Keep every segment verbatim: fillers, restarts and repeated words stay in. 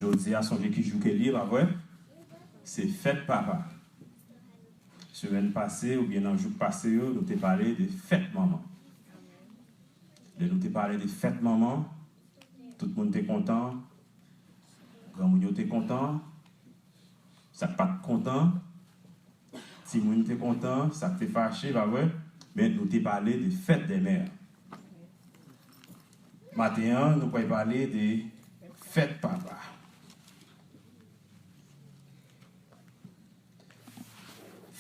Jodi a, sonje ki jou ke l ye, pa vre? Se fèt papa. Semèn pase oubyen nan jou k pase yo, nou te pale de fèt manman. Lè nou te pale de fèt manman, tout moun te kontan, granmoun yo te kontan, sa k pa t kontan, timoun te kontan, sa k te fache, pa vre? Men nou te pale de fèt dè mè. Maten an, nou pral pale de fèt papa.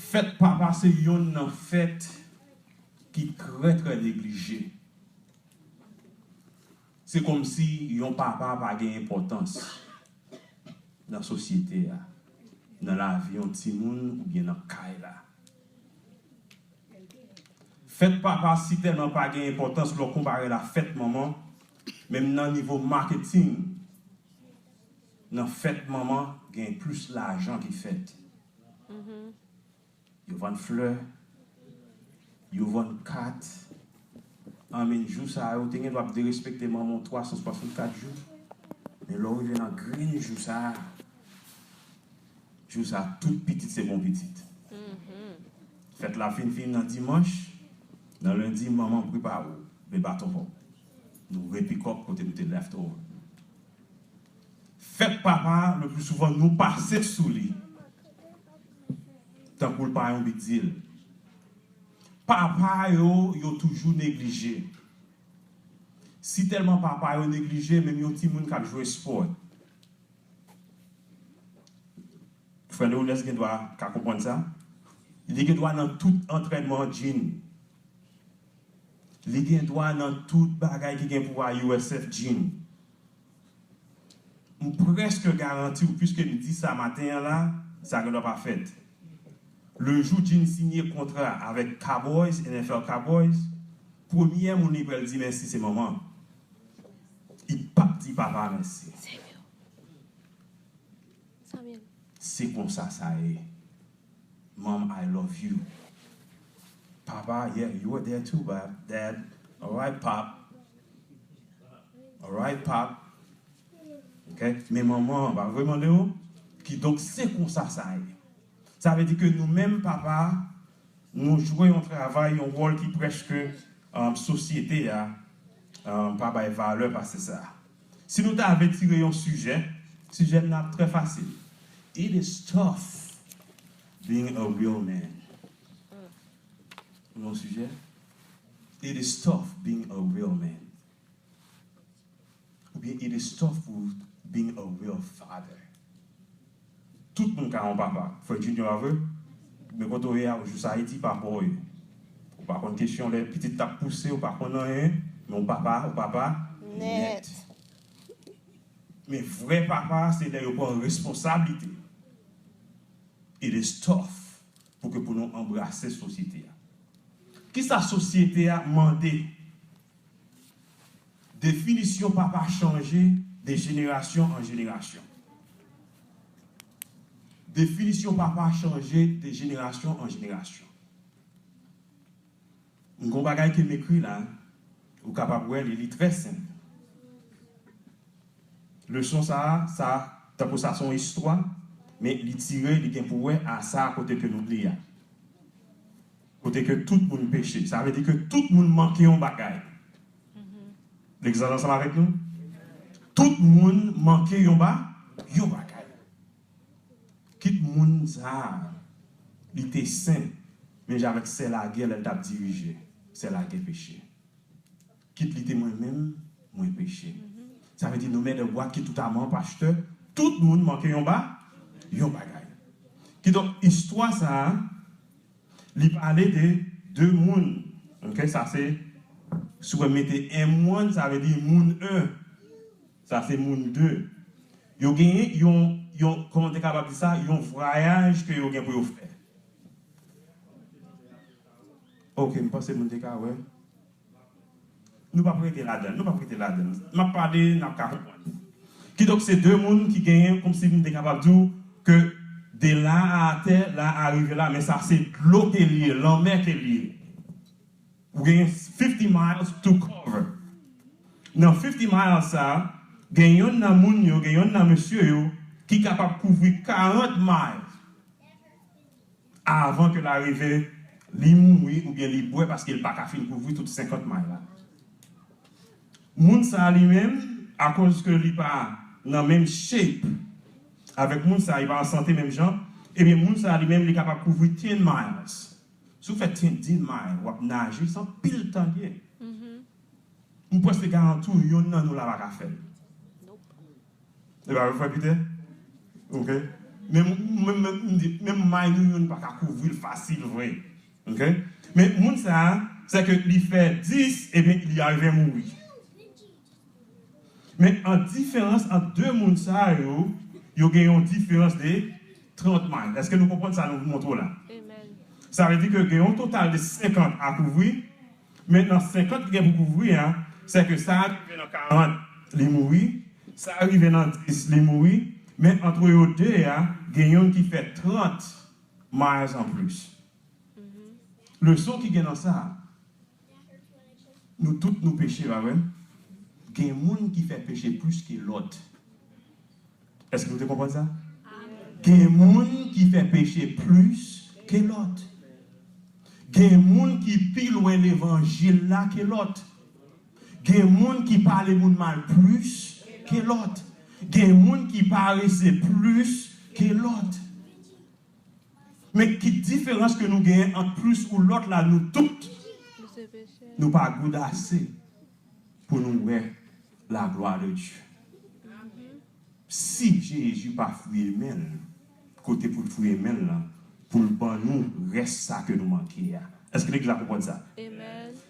Fèt papa se yonn nan fèt ki trè, trè neglije. Se kòmsi yon papa pa gen enpòtans nan sosyete a, nan lavi yon timoun oubyen nan kay la. Fèt papa si tèlman pa gen enpòtans lè w konpare l a fèt manman, menm nan nivo maketing, nan fèt manman, gen plis lajan ki fèt. Yo vann flè, yo vann kat. Anmen, jou sa a, ou te gen dwa ap derespekte manman w twa san swasannkat jou. Men lè w rive nan grenn jou sa a, jou sa a, tout pitit se bon pitit. Fèt la fin fini nan dimanch, nan lendi, manman prepare w, men baton pa w. Nou repikòp kote nou te left over. Fèt papa, le pli souvan, nou pase sou li. Tankou l pa yon big deal. Papa yo, yo toujou neglije. Si tèlman papa yo neglije, menm yon timoun k ap jwe spò. Frè Leonès gen dwa ka konprann sa. Li gen dwa nan tout antrènman Jean. Li gen dwa nan tout bagay ki gen pou a U S F Jean. M prèske garanti w, piske m di sa maten an la, sa gen dwa pa fèt. Le jou Jean sinye kontra avèk Cowboys, N F L Cowboys, premyè moun li pral di mèsi se manman. Li p ap di papa mèsi. Se konsa sa ye. Mom, I love you. Papa, yeah, you were there too, ba-, Dad. All right, Pop. All right, Pop. Ok? Men manman an pa vle mande w. Kidonk, se konsa sa ye. Sa vle di ke nou menm, papa, nou jwe yon travay, yon wòl ki prèske, um, sosyete a, um, pa bay valè pase sa. Si nou ta vle tire yon sijè, sijè n nan ap trè fasil. It is tough being a real man. Yon sijè? It is tough being a real man. Oubyen it is tough for being a real father. Tout moun ka yon papa. Frè Junior a vre? Men kote w ye a, ou jis Ayiti, papa w ye. Ou pa konn kesyon lè pitit t ap pouse, ou pa konn anyen, men w papa, ou papa nèt. Men vrè papa, se lè yo pran responsablite. It is tough pou ke pou nou anbrase sosyete a. Kisa sosyete a mande? Definisyon papa chanje de jenerasyon an jenerasyon. Definisyon papa chanje de jenerasyon an jenerasyon. M gon bagay ke m ekri la, ou kapab wè li, li trè senp. Leson sa a, sa, tankou sa se yon istwa, men li tire, li gen pou wè a sa kote ke nou li a. Kote ke tout moun peche. Sa vle di ke tout moun manke yon bagay. Legzanp ansanm avèk nou? Tout moun manke yon ba-, yon bagay. Kit moun sa a, li te sen, men jan avèk sè lagè lè l t ap dirije, sè lagè peche. Kit li te mwen menm, mwen peche. Sa vle di, no matter what, kit ou ta man pastè, tout moun manke yon ba-, yon bagay. Kidonk, istwa sa a, li pale de de moun. Ok, sa se, si w mete M one, sa vle di moun en. Sa se moun de. Yo genyen yon, yon, kòman te kapab di sa, yon vwayaj ke yo gen pou yo fè. Ok, m panse moun te ka wè. Nou p ap rete ladan, nou p ap rete ladan. M ap pale, n ap ka konprann. Kidonk, se de moun ki genyen, kòmsi m te kapab di w ke de la a atè, la a rive la, men sa se dlo ke l ye, lanmè ke l ye. Ou genyen fifty miles to cover. Nan fifty miles sa, Gen yonn nan moun yo, gen yonn nan mesye yo ki kapab kouvri karant miles avan ke l arive li mouri oubyen li bwè paske l pa ka fin kouvri tout senkant miles la. Moun sa a li menm, akoz ke li pa nan menm shape avèk moun sa a, li pa an sante menm jan, ebyen moun sa a li menm li kapab kouvri ten miles. Si w fè ten, dis miles, w ap naje, se anpil tan l ye. M prèske garanti w, yonn nan nou la pa ka fè l. E pa vre, frè Piter? Ok. Menm, menm, menm, m di, menm may nou youn pa ka kouvri l fasil vre. Ok? Men moun sa a, se ke li fè dis, ebyen, li arive mouri. Men an diferans ant de moun sa yo, yo gen yon diferans de trant may. Èske nou konprann sa nou montre w la? Sa vle di ke gen yon total de senkant a kouvri, men nan senkant ki gen pou kouvri a, se ke sa a rive nan karant, li mouri, sa a rive nan dis, li mouri, men ant yo de a, gen youn ki fè trant miles an plis. Leson ki gen nan sa a, nou tout nou peche, pa vre? Gen moun ki fè peche plis ke lòt. Èske nou te konprann sa? Gen moun ki fè peche plis ke lòt. Gen moun ki pi lwen levanjil la ke lòt. Gen moun ki pale moun mal plis ke lòt. Gen moun ki parese plis ke lòt. Men ki diferans ke nou genyen ant plis ou lòt la, nou tout, nou pa good ase pou nou wè la gloire de Dieu. Si Jezi pa fouye men l kote pou l fouye men l lan, pou l ban nou rès sa ke nou manke a. Èske legliz la konprann sa?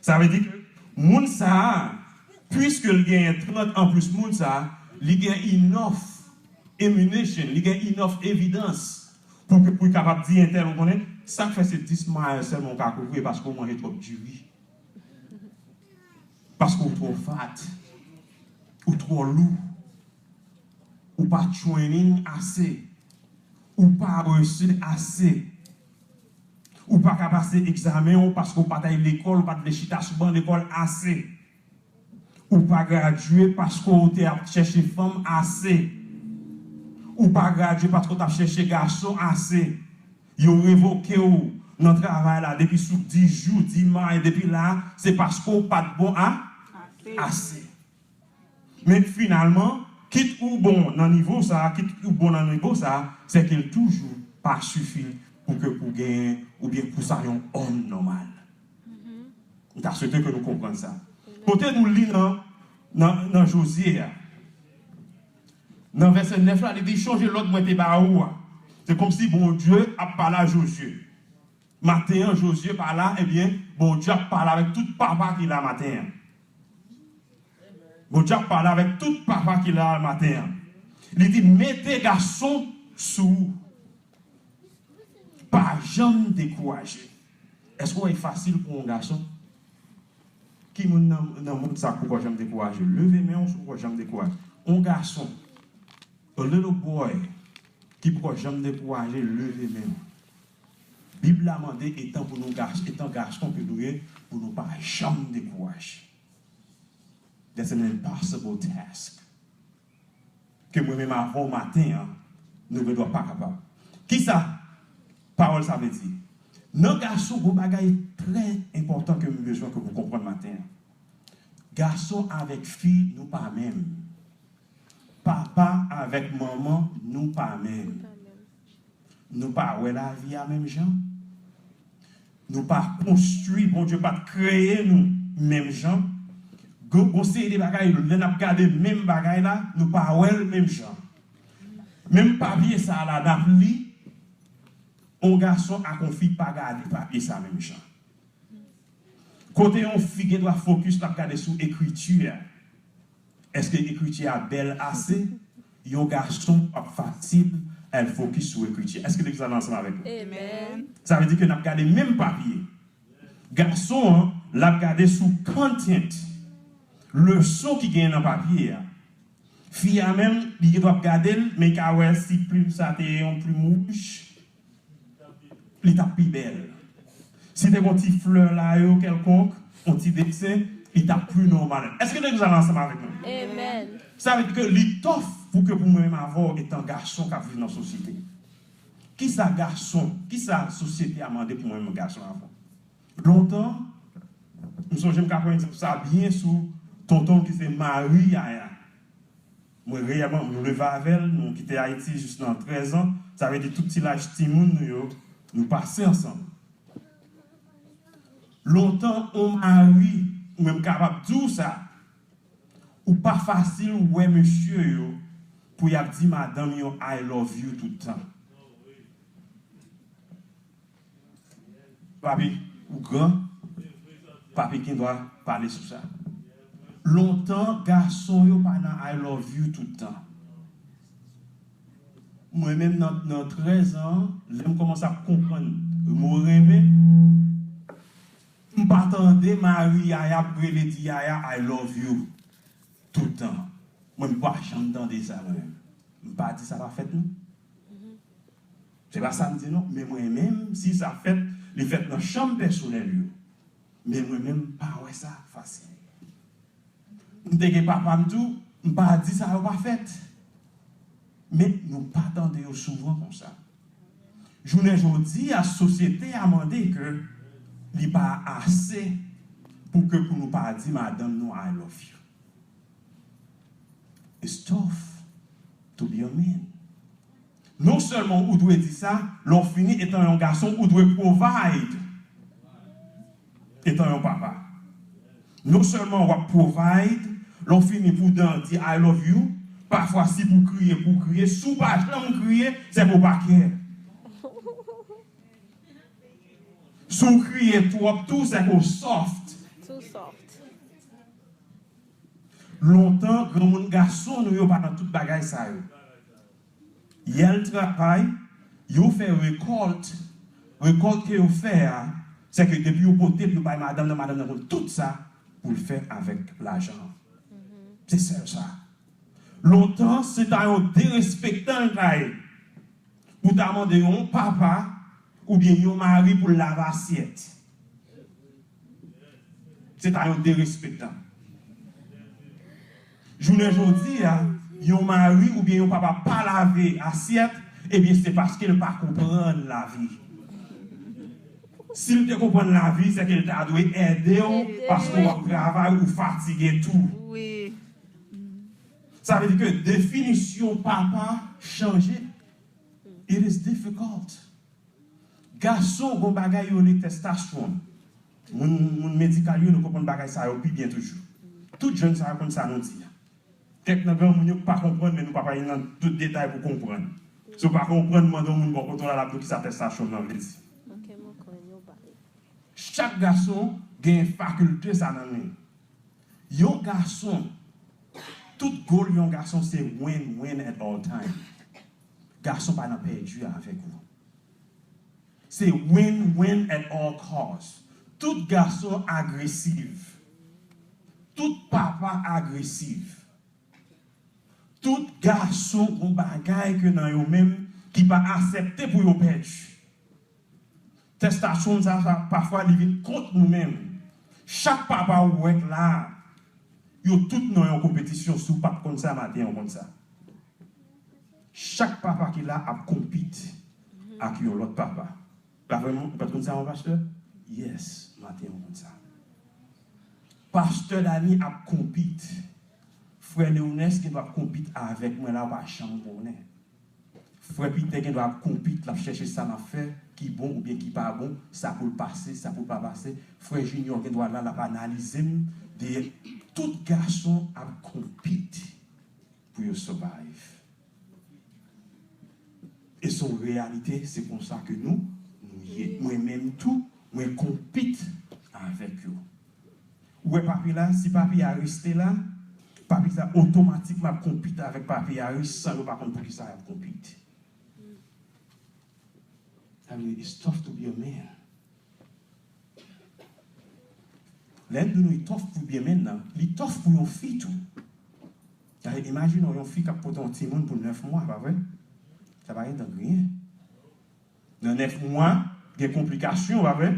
Sa vle di ke moun sa a, piske l genyen trant an plis moun sa a, li gen enough ammunition, li gen enough evidans pou, pou l kapab di entèl, ou konnen, sa k fè se dis miles sèlman w ka kouvri, paske w manje twòp diri. Paske w twò fat. Ou twò lou. Ou pa training ase. Ou pa brese ase. Ou pa ka pase egzamen w paske w pa t al lekòl, ou pa t vle chita sou ban lekòl ase. Ou pa gradye paske w te ap chèche fanm ase. Ou pa gradye paske w t ap chèche gason ase. Yo revoke w nan travay la depi sou dis jou, dis may, depi la, se paske w pa t bon a ase. Men finalman, kit ou bon nan nivo sa, kit ou bon nan nivo sa, se ke l toujou pa sifi pou ke pou genyen oubyen pou sa yon òm nòmal. M ta swete ke nou konprann sa. Kote nou li nan, nan, nan Jozye a, nan vèsè nèf la, li di, chonje lòd mwen te ba ou a. Se kòmsi Bondye ap pale a Jozye. Maten an, Jozye pa la, ebyen, Bondye ap pale avèk tout papa ki la maten an. Bondye ap pale avèk tout papa ki la maten an. Li di, mete gason sou ou. Pa janm dekouraje. Èske w wè e fasil pou yon gason? Ki moun nan, nan mond sa k poko janm dekouraje? Leve men w si w poko janm dekouraje. Yon gason, a little boy, ki poko janm dekouraje, leve men w. Bib la mande, etan pou nou gas-, etan gason ke nou ye, pou nou pa janm dekouraje. That's an impossible task. Ke mwen menm avè w maten an, nou gendwa pa kapab. Kisa pawòl sa vle di? Nan gason, gon bagay trè enpòtan ke m bezwen ke nou konprann maten an. Gason avèk fi, nou pa menm. Papa avèk manman, nou pa menm. Nou pa wè lavi a menm jan. Nou pa konstwi, Bondye pa t kreye nou menm jan. Gon, gon seri de bagay, lè n ap gade menm bagay la, nou pa wè l menm jan. Menm papye sa a la, n ap li, yon gason ak yon fi pa gade papye sa menm jan. Kote yon fi gendwa fokis l ap gade sou ekriti a, èske ekriti a bèl ase? Yon gason ap fasil al fokis sou ekriti a. Èske legliz la ansanm avèk mwen? Sa vle di ke n ap gade menm papye. Gason an, l ap gade sou content, leson ki genyen nan papye a. Fi a menm, li gendwa ap gade l, men li ka wè si plim sa te yon plim wouj. Li t ap pi bèl. Si te gon ti flè la yo kèlkonk, yon ti desen, li t ap pi nòmal. Èske legliz la ansanm avèk mwen? Sa vle di ke li tough pou ke pou mwen menm avè w etan gason k ap viv nan sosyete. Kisa gason, kisa sosyete a mande pou mwen menm gason avè w? Lontan, m sonje m ka pran egzanp sa byen sou tonton ki se mari Yaya. Mwen reyèlman, nou leve avè l, nou kite Ayiti jis nan trèz an, sa vle di tout ti laj timoun nou yo, nou pase ansanm. Lontan, on mari, mwen m kapab di w sa, ou pa fasil wè mesye yo pou y ap di madanm yo I love you tout tan. Papi, ou gran, papi gen dwa pale sou sa. Lontan, gason yo pa nan I love you tout tan. Mwen menm nan, nan trèz an, lè m kòmanse ap konprann mo renmen, m pa tande mari Yaya ap rele di Yaya I love you tout tan. Mwen m pa janm tande sa mwen menm. M pa di sa pa fèt non. Se pa sa m di non, men mwen menm, si sa fèt, li fèt nan chanm pèsonèl yo. Men mwen menm, m pa wè sa fasil. M te gen papa m tou, m pa di sa yo pa fèt. Men nou pa tande yo souvan konsa. Jounen jodi a, sosyete a mande ke li pa ase pou ke pou nou pa di madanm nou I love you. It's tough to be a man. Non sèlman ou dwe di sa, lè w fini etan yon gason, ou dwe provide etan yon papa. Non sèlman w ap provide, lè w fini pou dan di I love you, pafwa si pou kriye, pou kriye, si w pa janm kriye, se ke w pa care. Si w kriye twòp tou, se ke w soft. Too soft. Lontan, granmoun gason nou yo pa nan tout bagay sa yo. Y al travay, yo fè rekòlt, rekòlt ke yo fè a, se ke depi yo pote l, yo bay madanm nan, madanm nan konn tout sa pou l fè avèk lajan an. Se sèl sa. Lontan, se ta yon derespektan l ta ye. Pou ta mande yon papa oubyen yon mari pou l lave asyèt. Se ta yon derespektan. Jounen jodi a, yon mari oubyen yon papa pa lave asyèt, ebyen se paske l pa konprann lavi. Si l te konprann lavi, se ke l ta dwe ede w, paske w ap travay, ou fatige tou. Sa vle di ke definisyon papa chanje. It is difficult. Gason gon bagay yo rele testosterone. Moun, moun medikal yo, nou konprann bagay sa yo pi byen toujou. Tout jèn sa yo konn sa nou di a. Kèk nan granmoun yo pa konprann, men nou pa pral nan tout detay pou konprann. Si w pa konprann, mande yon moun bò kote w la, l ap di w kisa testosterone nan vle di. Chak gason gen fakilte sa nan men. Yon gason, tout goal yon gason se win, win at all time. Gason pa nan pèdi avèk ou. Se win, win at all cost. Tout gason agresiv. Tout papa agresiv. Tout gason gon bagay ke nan yo menm ki pa aksepte pou yo pèdi. Testosterone sa, sa, pafwa li vin kont nou menm. Chak papa ou wè k la, yo tout nan yon konpetisyon. Si w pa t konn sa, maten w konn sa. Chak papa ki la ap konpit ak yon lòt papa. Pa vrèman, ou pa t konn sa, mon pastè? Yes, maten w konn sa. Pastè Dani ap konpit. Frè Leonès gen dwa ap konpit avèk mwen la, ou pa janm konnen. Frè Pitè gen dwa ap konpit, l ap chèche sa m ap fè ki bon oubyen ki pa bon, sa pou l pase, sa pou l pa pase. Frè Junior gen dwa la, l ap analize m. De tout gason ap konpit pou yo survive. E se yon reyalite, se konsa ke nou, nou ye. Mwen menm tou, mwen konpit avèk yo. Ou wè papi la, si papi a reste la, papi sa otomatikman ap konpit avèk papi a ri san yo pa konn poukisa y ap konpit. Sa vle di, it's tough to be a man. Lè n di nou li tough pou byen men nan, li tough pou yon fi tou. Gade, imajine w yon fi k ap pote yon timoun pou nèf mwa, pa vre? Sa pa gentan griyen. Nan nèf mwa, gen konplikasyon, pa vre?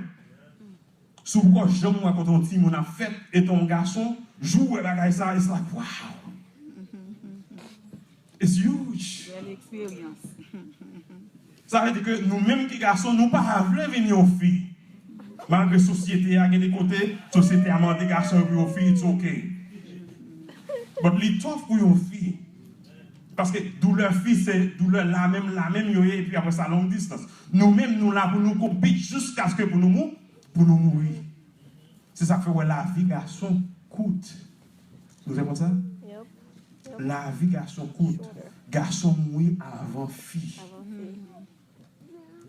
Si w poko janm wè kote yon timoun ap fèt, etan yon gason, jou w wè bagay sa, it's like, wow! It's huge. Bèl eksperyans. Sa vle di ke nou menm ki gason, nou pa vle vin yon fi. Malgre sosyete a, gen de kote, sosyete a mande gason yo pou yo fi, it's ok. But li tough pou yon fi. Paske doulè fi, se doulè la menm, la menm yo ye, epi apre sa, long distance. Nou menm, nou la pou nou konpit jiskaske pou nou mou, pou nou mouri. Se sa k fè w wè lavi gason kout. Nou te konn sa? Lavi gason kout. Gason mouri avan fi.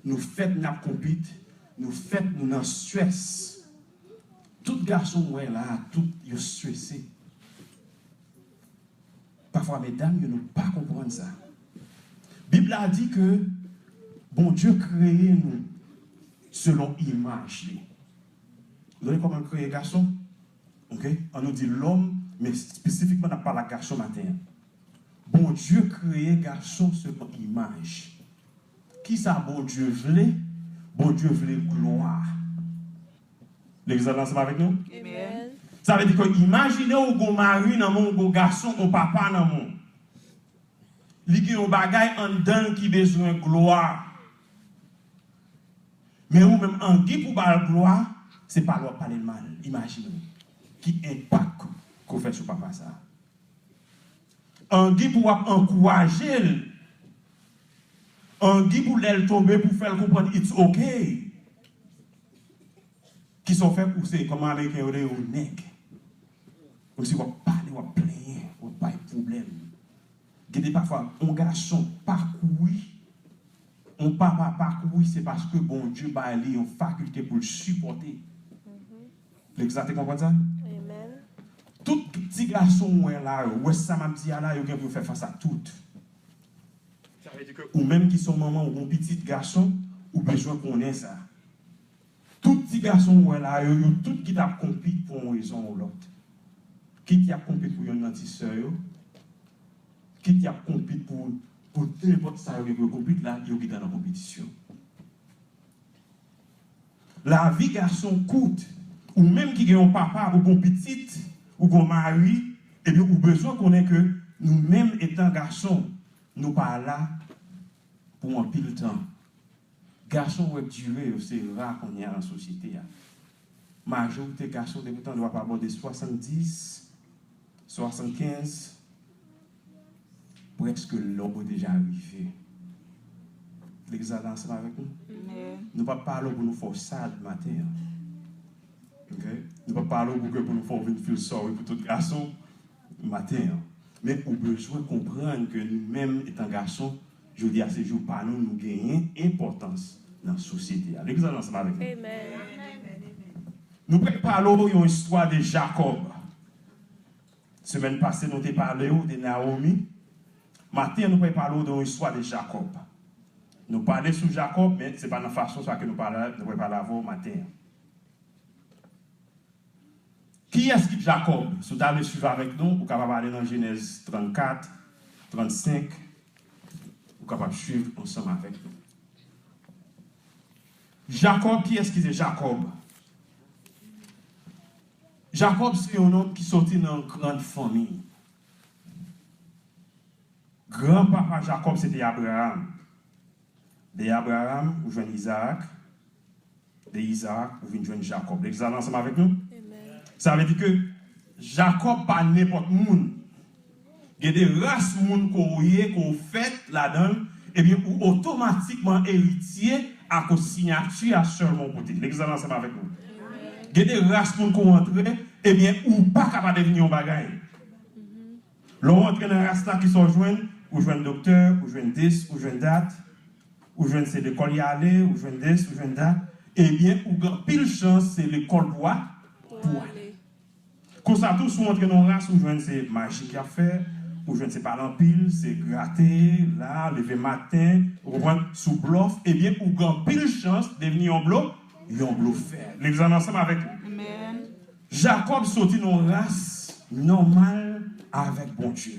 Nou fèt n ap konpit, nou fèt nou nan stress. Tout gason w wè la, tout yo strese. Pafwa medam yo, nou pa konprann sa. Bib la di ke Bondye kreye nou selon imaj li. Ou konnen kòman l kreye gason? Ok? An nou di lòm, men espesifikman n ap pale ak gason maten an. Bondye kreye gason selon imaj. Kisa Bondye vle? Bondye vle glwa. Legliz la ansanm avèk nou? Amen. Sa vle di ke imajine w gon mari nan men w, gon gason, gon papa nan men w. Li gen yon bagay anndan l ki bezwen glwa. Men ou menm, angi pou ba l glwa, se pale w ap pale l mal. Imajine w ki enpak ke w fè sou papa sa a. Angi pou w ap ankouraje l. Angi pou lè l tonbe pou fè l konprann it's ok. Kisa w fè? Ou se, kòman ameriken yo rele yo, nèg. Kòmsi w ap pale, w ap plenyen, w ap bay pwoblèm. Gen de pafwa, yon gason pa kouri, yon papa pa kouri, se paske Bondye bay li yon fakilte pou l sipòte. Legliz la te konprann sa? Amen. Tout ti gason w wè la yo, wè sa m ap di a la, yo gen pou yo fè fas ak tout. Sa vle di ke ou menm ki se yon manman, ou gon pitit gason, ou bezwen konnen sa. Tout ti gason w wè la yo, yo tout ki t ap konpit pou yon rezon ou lòt. Kit y ap konpit pou yonn nan ti sè yo, kit y ap konpit pou, pou nenpòt sa yo gen pou yo konpit la, yo gentan nan konpetisyon. Lavi gason kout. Ou menm ki gen yon papa, ou gon pitit, ou gon mari, ebyen ou bezwen konnen ke nou menm etan gason, nou pa la pou anpil tan. Gason w wè k dire yo se ra kounye a nan sosyete a. Majorite gason depi w tande w ap abòde swasanndis, swasannkenz, prèske lè w deja rive. Legliz la ansanm avèk nou? Nou p ap pale w pou nou fè w sad maten an. Ok? Nou p ap pale w pou ke pou nou fè w vin feel sorry pou tout gason maten an. Men ou bezwen konprann ke nou menm etan gason, jodi a se jou pa nou, nou genyen enpòtans nan sosyete a. Legliz la ansanm avèk nou? Amen. Nou pral pale w yon istwa de Jakòb. Semèn pase, nou te pale w de Nawomi. Maten an, nou pral pale w de yon istwa de Jakòb. Nou pale sou Jakòb, men se pa nan fason sa ke nou pale, nou pral pale avè w maten an. Kiyès ki Jakòb? Si w ta vle swiv avèk nou, ou kapab ale nan Jenèz trannkat, trannsenk, ou kapab swiv ansanm avèk nou. Jakòb, kiyès ki se Jakòb? Jakòb se yon nonm ki soti nan yon grann fanmi. Granpapa Jakòb se te Abraram. De Abraram, ou jwenn Izarak. De Izarak, ou vin jwenn Jakòb. Legliz la ansanm avèk nou? Sa vle di ke Jakòb pa nenpòt moun. Gen de ras moun ke w ye, ke w fèt ladan l, ebyen, ou otomatikman eritye akoz siyati a sèlman w pote. Legliz la ansanm avèk nou? Gen de ras moun ke w antre, ebyen, ou pa ka pa devni yon bagay. Lè w antre nan ras la, kisa w jwenn? Ou jwenn doktè, ou jwenn this, ou jwenn that, ou jwenn se lekòl y ale, ou jwenn this, ou jwenn that. Ebyen, ou gen anpil chans se lekòl pou a, pou w ale. Konsa tou, si w antre nan yon ras, ou jwenn se maji k y ap fè, ou jwenn se pale anpil, se grate, la, leve maten, ou konprann, sou blòf, ebyen, ou gen anpil chans devni yon blo, yon blofè. Legliz la ansanm avèk nou? Jakòb soti nan yon ras nòmal avèk Bondye.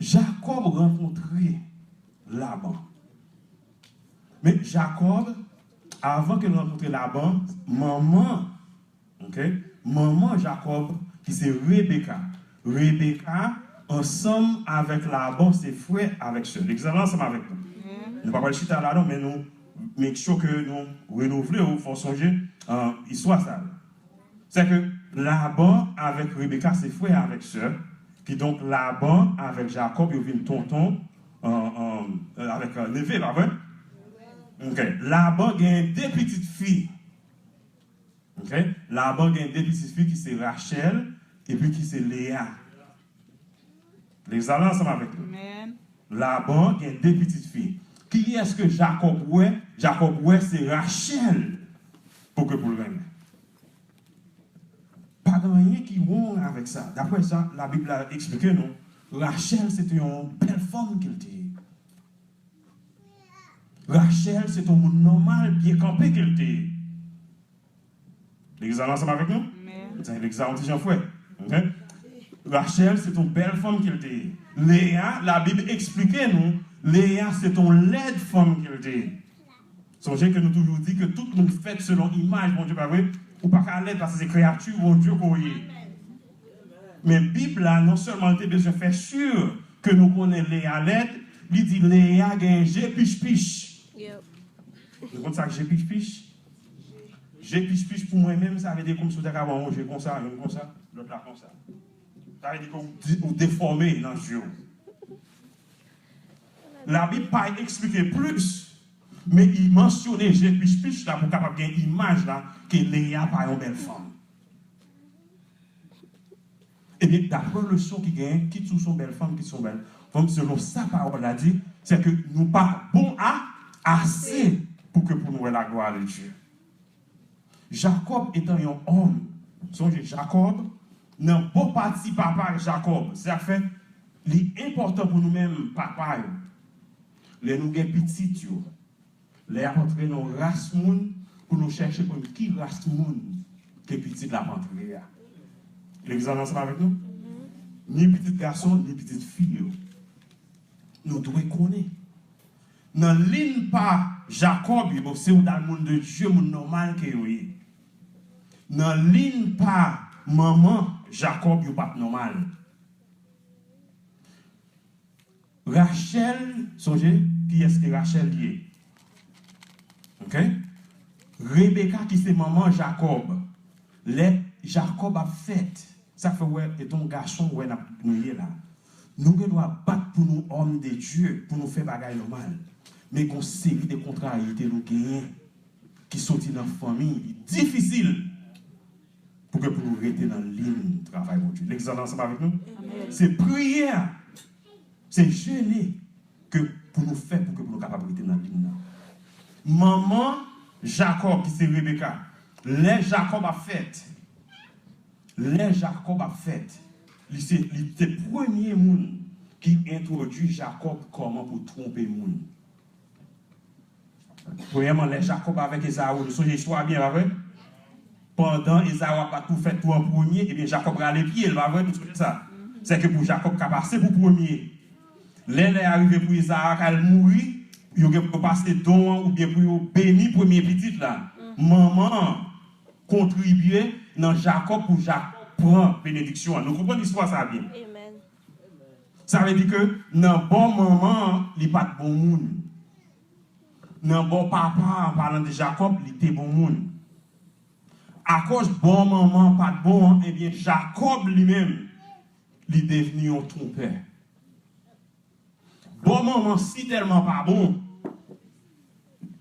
Jakòb rankontre Laban. Men Jakòb, avan ke l rankontre Laban, manman, ok, manman Jakòb, ki se Rebeka, Rebeka ansanm avèk Laban se frè avèk sè. Leg sa la ansanm avèk nou. Nou pa pral chita la non, men nou make sure ke nou renouvle w, fè w sonje, euh, istwa sa yo. Se ke Laban avèk Rebeka se frè avèk sè, kidonk Laban avèk Jakòb yo vin tonton, euh, euh, avèk, euh, neve, pa vre? Ok. Laban gen de pitit fi. Ok? Laban gen de pitit fi ki se Rachèl epi ki se Leya. Leg sa la ansanm avèk nou. Laban gen de pitit fi. Kiyès ke Jakòb wè? Jakòb wè se Rachèl pou ke pou l renmen. Pa gen anyen ki wrong avèk sa. Daprè sa, Labib la eksplike nou, Rachèl se te yon bèl fanm ke l te ye. Rachèl se te yon moun nòmal, byen kanpe ke l te ye. Leg sa la ansanm avèk nou? Leg sa yon ti jan frè. Ok? Rachèl se te yon bèl fanm ke l te ye. Leya, Labib eksplike nou, Leya se te yon lèd fanm ke l te ye. Sonje ke nou toujou di ke tout moun fèt selon imaj Bondye, pa vre? Ou pa ka lèd paske se kreyati Bondye ke w ye. Men Bib la, non sèlman l te bezwen fè si ke nou konnen Leya lèd, li di Leya gen je pichpich. Nou konn sa k je pichpich? Je pichpich pou mwen menm, sa vle di kòmsi w ta ka wè yon je konsa, youn konsa, lòt la konsa. Sa vle di ke w di-, ou defòme nan je w. Labib pa eksplike plis, men li mansyone je pichpich la pou w kapab gen imaj la ke Leya pa yon bèl fanm. Ebyen, daprè leson ki genyen, kit si w se yon bèl fanm, kit si w se yon bèl fanm, selon sa pawòl la di, se ke nou pa bon a, ase pou ke pou nou wè laglwa de Dye. Jakòb etan yon òm, sonje Jakòb, nan bò pati papa Jakòb, sa fè li enpòtan pou nou menm papa yo. Lè nou gen pitit yo, lè y ap antre nan yon ras moun, pou nou chèche konn ki ras moun ke pitit la ap antre a. Legliz la ansanm avèk nou? Ni pitit gason, ni pitit fi yo. Nou dwe konnen. Nan liy pa Jakòb yo, se yon dal moun de Dye, moun nòmal ke yo ye. Nan liy pa manman Jakòb, yo pa t nòmal. Rachèl, sonje, kiyès ke Rachèl ye? Ok? Rebeka, ki se manman Jakòb. Lè Jakòb ap fèt, sa fè w wè, etan yon gason, w wè n ap, nou ye la. Nou gen dwa bat pou nou òm de Dye, pou nou fè bagay nòmal. Men gen yon seri de kontrarite nou genyen ki soti nan fanmi, li difisil pou ke pou nou rete nan liy travay Bondye. Legliz la ansanm avèk nou? Se priyè, se jene ke pou nou fè pou ke pou nou kapab rete nan liy nan. Manman Jakòb, ki se Rebeka, lè Jakòb ap fèt, lè Jakòb ap fèt, li se, li te premye moun ki entwodui Jakòb kòman pou twonpe moun. Premyèman, lè Jakòb avèk Ezaou, nou sonje istwa a byen, pa vre? Pandan Ezaou ap bat pou fèt tou an premye, ebyen, Jakòb rale pye l, pa vre? Nou sonje sa. Sèke pou Jakòb ka pase pou premye. Lè lè a rive pou Ezaou ka al mouri, yo gen pou yo pase don an oubyen pou yo beni premye pitit la. Manman an kontribye nan Jakòb pou Jakòb pran benediksyon an. Nou konprann istwa sa a byen? Sa vle di ke nan bò manman an, li pa t bon moun. Nan bò papa an, palan de Jakòb, li te bon moun. Akoz bò manman an pa t bon an, ebyen, Jakòb li menm, li devni yon twonpè. Bò manman si tèlman pa bon,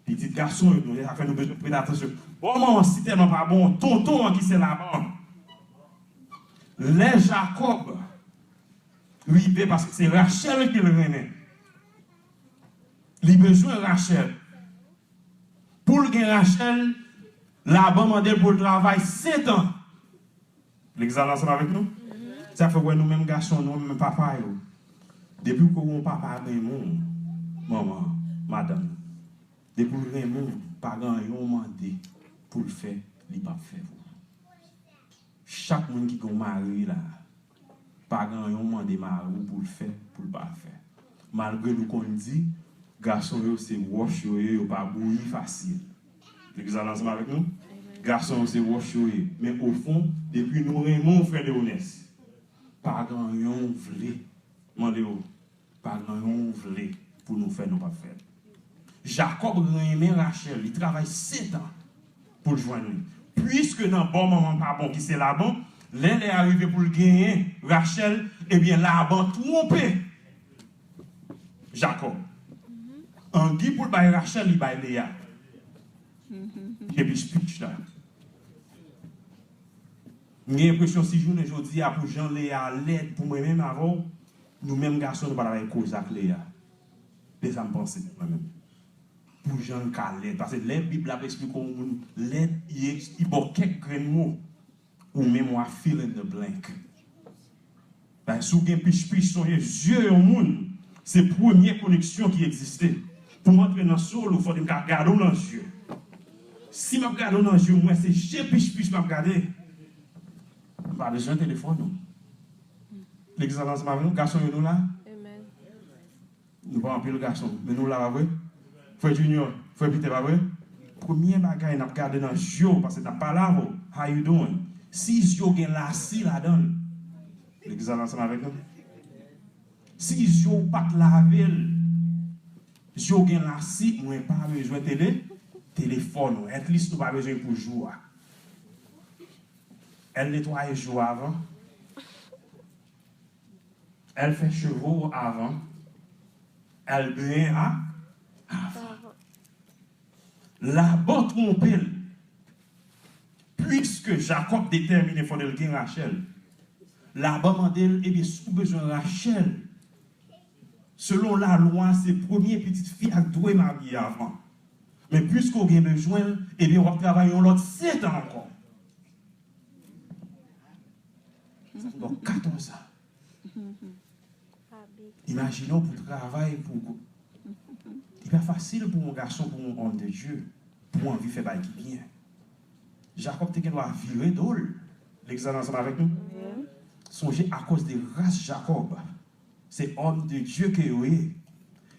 pitit gason yo, nou, sa fè nou bezwen prete atansyon. Bò manman si tèlman pa bon, tonton an ki se Laban. Lè Jakòb rive, paske se Rachèl ke l renmen. Li bezwen Rachèl. Pou l gen Rachèl, Laban mande l pou l travay sèt an. Legliz la ansanm avèk nou? Sa fè w wè nou menm gason, nou menm papa yo. Depi w wè yon papa renmen w, manman, madanm, depi l renmen w, pa gen anyen w mande pou l fè, li p ap fè pou ou. Chak moun ki gen yon mari la, pa gen anyen w mande mari w pou l fè, pou l pa fè. Malgre nou konn di, gason yo se wòch yo ye, yo pa bouyi fasil. Legliz la ansanm avèk nou? Gason yo se wòch yo ye. Men ofon, depi nou renmen w, frè Leonès, Pa gen anyen w vle. Mande yo, pa gen anyen w vle pou nou fè, nou p ap fè l. Jakòb renmen Rachèl, li travay setan pou l jwenn li. Piske nan bò manman pa bon ki se Laban, lè lè a rive pou l genyen Rachèl, ebyen Laban twonpe Jakòb. Angi pou l bay Rachèl, li bay Leya. Epi speech la. M gen enpresyon si jounen jodi a pou jan Leya lèd pou mwen menm avè w, nou menm gason nou pa ta bay koz ak Leya. Se sa m panse mwen menm. Pou jan l ka lèd. Paske lè Bib la ap eksplike yon moun lèd, li, li ba w kèk grenn mo. Ou menm w a fill in the blank. Paske si w gen pich pich, sonje zye yon moun se premye koneksyon ki egziste. Pou m antre nan soul ou, fòk m ka gade w nan zye. Si m ap gade w nan zye, m wè se je pich pich m ap gade. M pa bezwen telefòn ou. Legliz la ansanm avè nou, gason yo nou la. Nou pa anpil gason, men nou la, pa vre? Frè Junior, frè Peter, pa vre? Premye bagay n ap gade nan zye w, paske n ap pale avè w. How you doing? Si zye w gen lasi ladan l, legliz la ansanm avèk nou. Si zye w pa t lave l, zye w gen lasi, mwen pa bezwen tele, telefòn ou. At least nou pa bezwen pou jou a. Al netwaye jou avan. Al fè cheve w avan. Al benyen a, avan. Laban twonpe l. Piske Jakòb detèmine fò l gen Rachèl, Laban mande l, ebyen, si w bezwen Rachèl, selon lalwa, se premye pitit fi a k dwe marye avan. Men piske w gen bezwen l, ebyen, w ap travay yon lòt sèt an ankò. Sa fè w katòz an. Imajine w pou travay pou. Li pa fasil pou yon gason, pou yon homme de Dieu, pou anvi fè bagay ki byen. Jakòb te gen dwa vire do l. Legliz la ansanm avèk nou? Sonje, akoz de ras Jakòb, se homme de Dieu ke yo ye.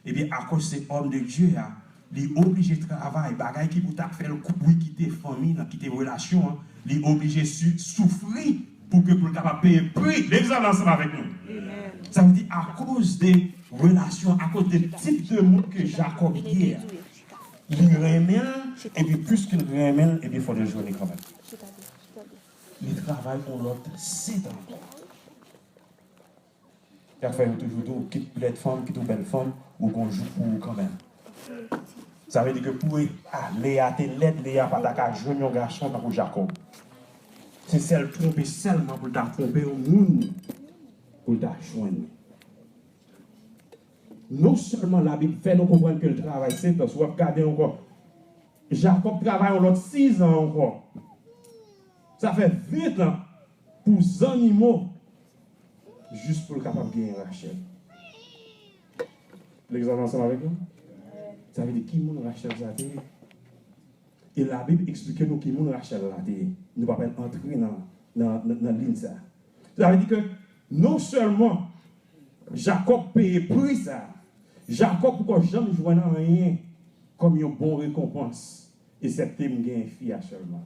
Ebyen, akoz se homme de Dieu a, li oblije travay, bagay ki pou ta fè l kouri kite fanmi l, kite relasyon an, li oblije si-, soufri pou ke pou l kapab peye pri. Legliz la ansanm avèk nou? Sa vle di, akoz de relasyon, akoz de tip de moun ke Jakòb ye a, li renmen l, epi plis ke l renmen l, epi fò l jwenn li kanmenm. Li travay yon lòt sèt an ankò. Sa fè yo toujou di w, kit lèd fanm, kit ou bèl fanm, ou gon jou pou ou kanmenm. Sa vle di ke pou e, a, Leya te lèd, Leya pa ta ka jwenn yon gason tankou Jakòb. Se sèl twonpe sèlman pou l ta twonpe yon moun pou l ta jwenn. Non sèlman Labib fè nou konprann ke l travay sèt an, si w ap gade ankò, Jakòb travay yon lòt sis an ankò. Sa fè ven an pou zannimo, jis pou l kapab genyen Rachèl. Legliz la ansanm avèk nou? Sa vle di ki moun Rachèl sa te ye? E Labib eksplike nou ki moun Rachèl la te ye. Nou pa pral antre nan, nan, nan, nan liy sa. Sa vle di ke non sèlman Jakòb peye pri sa, Jakòb poko janm jwenn anyen kòm yon bon rekonpans, eksepte m genyen fi a sèlman.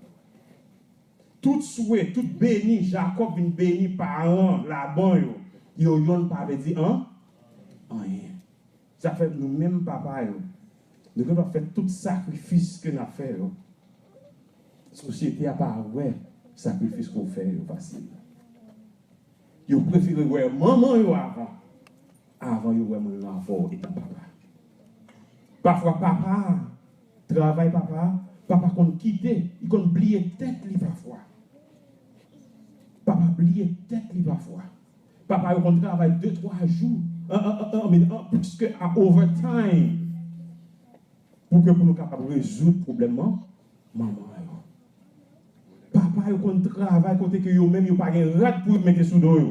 Tout swe, tout beni Jakòb vin beni paran Laban yo, yo yonn pa vle di an, anyen. Sa fè nou menm papa yo, nou gen dwa fè tout sakrifis ke n ap fè yo. Sosyete a pa wè sakrifis ke w fè yo fasil. Yo prefere wè manman yo avan, avan yo wè moun nan avè w etan papa. Pafwa papa, travay papa, papa konn kite, li konn bliye tèt li pafwa. Papa bliye tèt li pafwa. Papa yo konn travay de, twa jou, an, an, an, an, men, an, plis ke a overtime. Pou ke pou nou kapab rezoud pwoblèm man-, manman yo. Papa yo konn travay kote ke yo menm yo pa gen rad pou yo mete sou do yo.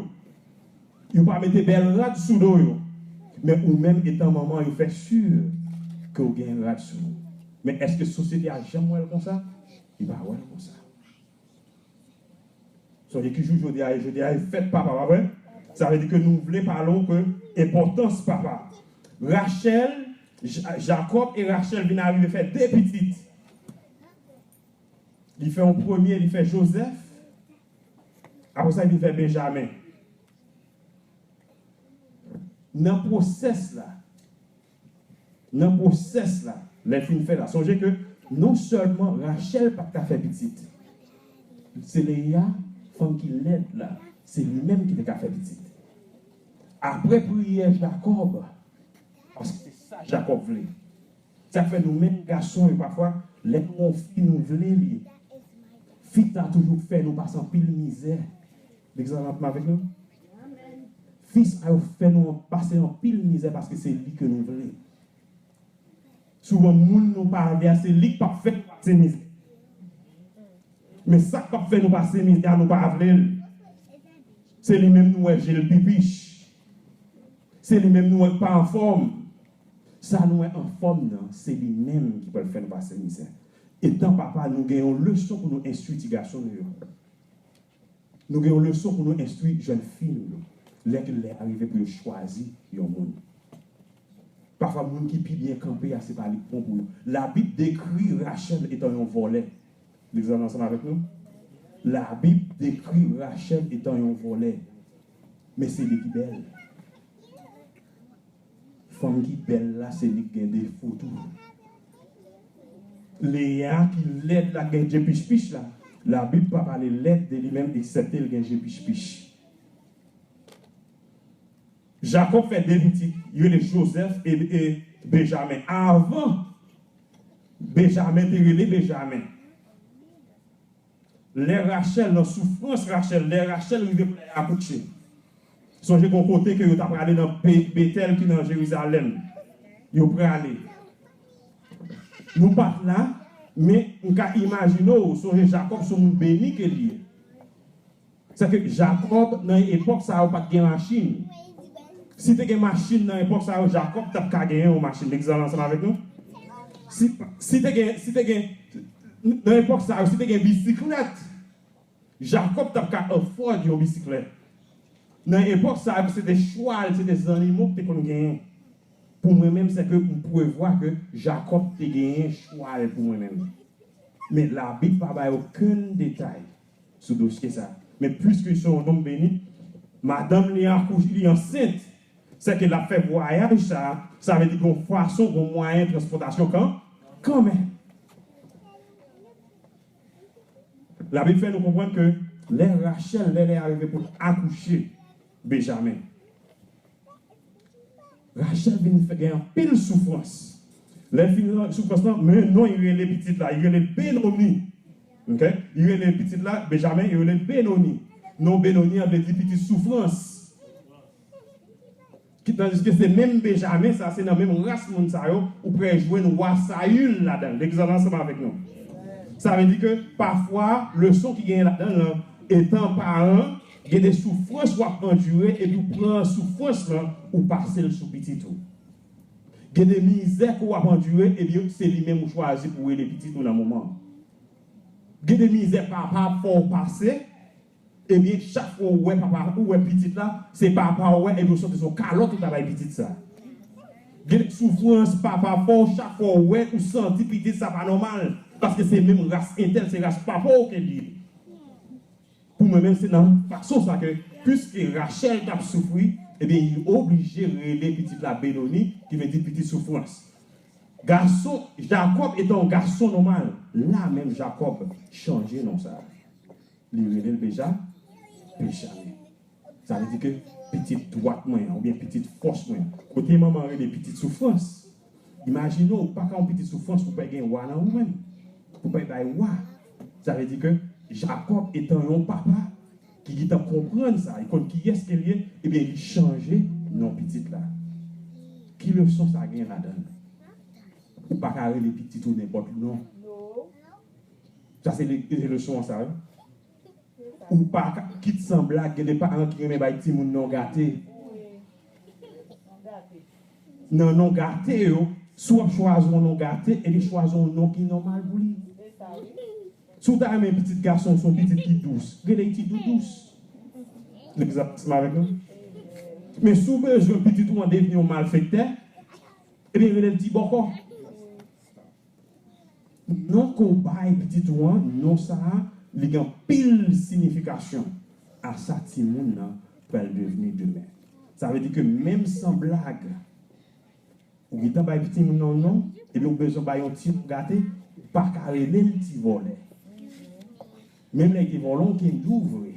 Yo pa mete bèl rad sou do yo. Men ou menm etan manman yo fè si ke w gen rad sou ou. Men èske sosyete a janm wè l konsa? Li pa wè l konsa. Sonje ki jou jodi a ye, jodi a ye fèt papa, pa vre? Sa vle di ke nou vle pale w ke enpòtans papa. Rachèl, Ja-, Jakòb e Rachèl vin arive fè de pitit. Li fè yon premye, li fè Jozèf. Apre sa, li vin fè Benjamen. Nan pwosès la, nan pwosès la, lè l fin fè la, sonje ke non sèlman Rachèl pa t ka fè pitit, se Leya, fanm ki lèd la, se li menm ki te ka fè pitit. Apre priyè Jakòb, paske se sa Jakòb vle. Sa k fè nou menm gason yo pafwa, lè nou wè yon fi nou vle li, fi sa toujou fè nou pase anpil mizè. Legzanp avèk nou. Fi sa yo fè nou pase anpil mizè paske se li ke nou vle. Souvan moun nou pa vle a se li k p ap fè nou pase mizè. Men sa k p ap fè nou pase mizè a nou pa vle l. Se li menm nou wè je l pi pich. Se li menm nou wè k pa anfòm. Sa nou wè anfòm nan, se li menm ki pral fè nou pase mizè. Etan papa, nou gen yon leson pou nou enstwi ti gason nou yo. Nou gen yon leson pou nou enstwi jèn fi nou yo. Lè ke lè a rive pou yo chwazi yon moun. Pafwa moun ki pi byen kanpe a, se pa li k bon pou yo. Labib dekri Rachèl etan yon vòlè. Li ansanm avèk nou? Labib dekri Rachèl etan yon vòlè. Men se li ki bèl. Fanm ki bèl la, se li k gen defo tou. Leya ki lèd la, k gen je pichpich la, Labib pa pale lèd de li menm, eksèpte l gen je pichpich. Jakòb fè de pitit, yo rele Jozèf e, e Benjamen. Avan, Benjamen te rele Benjamen. Lè Rachèl nan soufrans, Rachèl, lè Rachèl rive pou l akouche. Sonje gen yon kote ke yo ta prale nan Be-, Betèl ki nan Jerizalèm. Yo prale. Nou pa t la, men m ka imajine w, sonje Jakòb se yon moun beni ke l ye. Sèke Jakòb, nan epòk sa yo, pa t gen machin. Si te gen machin nan epòk sa yo, Jakòb t ap ka genyen yon machin. Legzanp ansanm avèk nou. Si, si te gen, si te gen, nan epòk sa yo, si te gen bisiklèt, Jakòb t ap ka afford yon bisiklèt. Nan epòk sa yo, se te chwal, se te zannimo ki te konn genyen. Pou mwen menm, sèke m prevwa ke Jakòb te genyen chwal pou mwen menm. Men Labib pa bay okenn detay sou dosye sa. Men piske se yon nonm beni, madanm li akouche, li ansent. Sèke l ap fè vwayaj sa, sa vle di gon fason, gon mwayen transpòtasyon kan, kanmenm. Labib fè nou konprann ke lè Rachèl, lè lè a rive pou l akouche Benjamen, Rachèl vin fè gen anpil soufrans. Lè l fin nan soufrans lan, men non, li rele pitit la, li rele Benoni. Ok? Li rele pitit la, Benjamen, li rele Benoni. Non Benoni an vle di pitit soufrans. Ki, tandiske se menm Benjamen sa, se nan menm ras moun sa yo, ou prè jwenn wa Sayil ladan l. Legzanp ansanm avèk nou. Sa vle di ke pafwa, leson ki genyen ladan l lan, etan paran, gen de soufrans w ap andire, epi w pran soufrans lan, ou pase l sou pitit ou. Gen de mizè ke w ap andire, epi se li menm ou chwazi pou w rele pitit ou nan moman an. Gen de mizè papa ap fè w pase, ebyen, chak fwa w wè papa, ou wè pitit la, se papa w wè, epi w santi se yon kalòt ou ta bay pitit sa. Gen de soufrans papa fè w, chak fwa w wè, ou santi pitit sa pa nòmal, paske se menm ras entèl, se ras papa w ke l ye. Pou mwen menm, se nan fason sa ke, piske Rachèl t ap soufri, ebyen, li oblije rele pitit la Benoni, ki vle di pitit soufrans. Gason, Jakòb etan yon gason nòmal, la menm Jakòb chanje non sa. Li rele l Beja-, Benjamen. Sa vle di ke pitit dwat mwen an, oubyen pitit fòs mwen an. Kote manman rele pitit soufrans. Imajine w, ou pa ka yon pitit soufrans pou pa gen wa nan ou menm. Pou pa bay wa. Sa vle di ke Jakòb etan yon papa ki gentan konprann sa, li konn kiyès ke l ye, ebyen li chanje non pitit la. Ki leson sa gen ladan l? Ou pa ka rele pitit ou nenpòt non. Sa se le-, se leson an sa, wi. Ou pa ka, kit san blag, gen de paran ki renmen bay timoun non gate. Nan non gate yo, si w ap chwazi yon non gate, epi chwazi yon non ki nòmal pou li. Si w ta renmen pitit gason w se yon pitit ki dous, rele l ti doudous. Legzanp ansanm avèk nou. Men si w bezwen pitit ou an devni yon malfektè, ebyen rele l ti bòkò. Non ke w bay pitit ou an, non sa a, li gen anpil siyifikasyon a sa timoun nan pral devni demen. Sa vle di ke menm san blag, ou gentan bay timoun nan yon non, epi ou bezwen bay yon ti non gate, ou pa ka rele l ti vòlè. Menm lè li te vòlè yon kendi vre.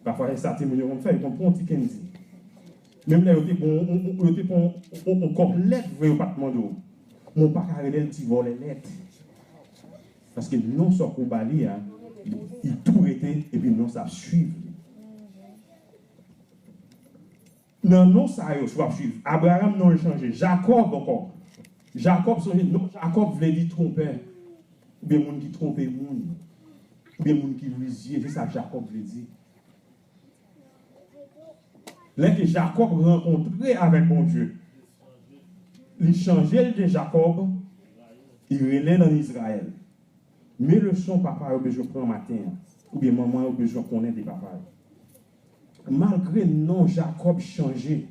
Pafwa, se sa timoun yo konn fè, yo konn pran yon ti kendi. Menm lè yo te pran yon, yon, yo te pran yon, yon, yon kòk lèt vre, yo pa t mande w. Men ou pa ka rele l ti vòlè nèt. Paske non sa w ba li a, li, li tou rete, epi non sa ap swiv li. Nan non sa yo, si w ap swiv, Abraram non l chanje, Jakòb ankò. Jakòb, sonje, non Jakòb vle di twonpè, oubyen moun ki twonpe moun, oubyen moun ki rizye, se sa Jakòb vle di. Lè ke Jakòb rankontre avèk Bondye, li chanje l de Jakòb, li rele l an Izrayèl. Men leson papa yo bezwen pran maten an, oubyen manman yo bezwen konnen de papa yo. Malgre non Jakòb chanje,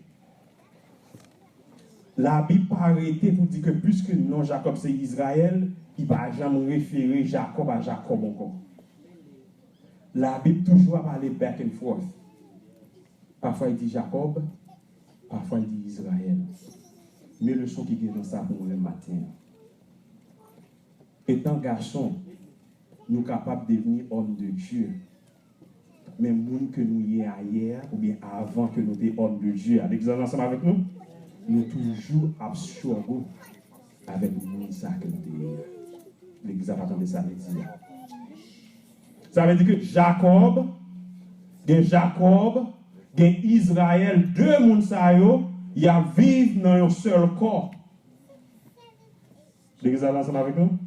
Labib pa rete pou di ke piske non Jakòb se Izrayèl, li pa janm refere Jakòb a Jakòb ankò. Labib toujou ap ale back and forth. Pafwa li di Jakòb, pafwa li di Izrayèl. Men leson ki gen nan sa pou mwen menm maten an. Etan gason, nou kapab devni òm de Dye. Men moun ke nou ye ayè a, oubyen avan ke nou te òm de Dye a, legliz la ansanm avèk nou, nou toujou ap struggle avèk moun sa ke nou te ye a. Legliz la pa tande sa m di a. Sa vle di ke Jakòb, gen Jakòb, gen Izrayèl, de moun sa yo, y ap viv nan yon sèl kò. Legliz la ansanm avèk nou?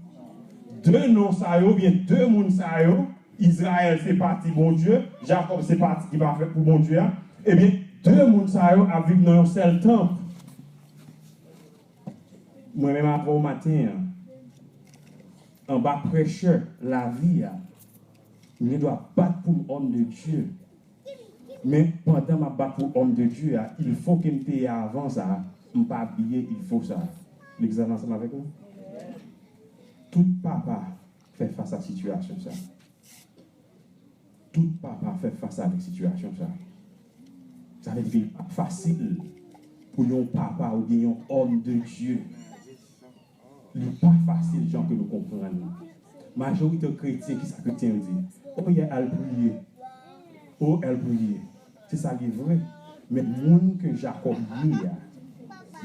De non sa yo, oubyen de moun sa yo, Izrayèl se pati Bondye, Jakòb se pati ki pa fèt pou Bondye a, ebyen, de moun sa yo ap viv nan yon sèl tanp. Mwen menm avè w maten an, anba pressure lavi a, m gen dwa bat pou m òm de Dye. Men pandan m ap bat pou òm de Dye a, il faut ke m te ye avan sa, m pa bliye il faut sa. Legliz la ansanm avèk nou? Tout papa fè fas a sitiyasyon sa. Tout papa fè fas avèk sitiyasyon sa. Sa vle di ke li pa fasil pou yon papa oubyen yon òm de Dye. Li pa fasil jan ke nou konprann li. Majorite kretyen, kisa kretyen yo di? O, y al priye. O, al priye. Se sa ki vre. Men moun ke Jakòb ye a,